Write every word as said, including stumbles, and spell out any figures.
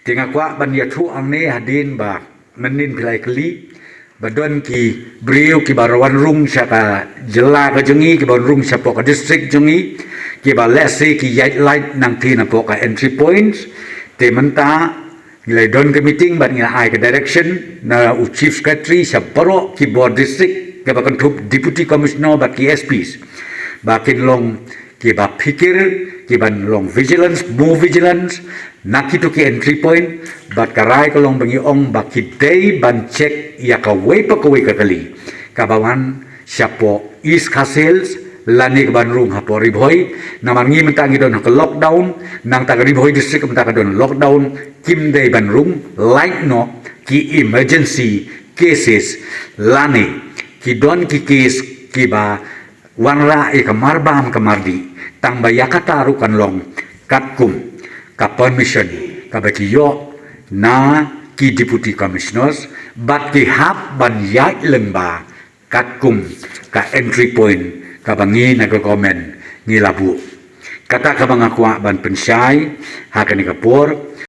Te nga kwah ban ïathuh hangne hadien ba mynnin phi la ïa kylli ba don ki briew kiba wan rung sha ka jylla ka jong ngi, kiba wan rung shapoh ka district jong ngi, kiba lehse ki ïaid lait nangta napoh ka entry points. Te mynta ngi la don ka meeting bad ngi la ai ka direction na u chief secretary sha baroh ki bor district, kaba kynthup deputy commissioner bad ki S Ps, ba kin long kiba phikir, kiban long vigilance, more vigilance na kito ki entry point. Bad ka rai ka long ba ngi ong ba ki dei ban check ïa kawei pa kawei ka kali kaba wan shapoh East Khasi Hills lane kaban rung hapoh Ri Bhoi. Namar ngi mynta ngi don ha ka lockdown, nangta ka Ri Bhoi district mynta ka don lockdown, kim dei ban rung lait noh ki emergency cases lane ki don ki case kiba wanrah ïa ka marbam ka mardih. Tang ba ïa kata ruh kan long katkum ka permission kaba ki ïoh na ki deputy commissioners bad ki hap ban ïaid lyngba katkum ka entry point kaba ngi na ka government ngi la buh. Kata kaba nga kwah ban pynshai ha kane ka por.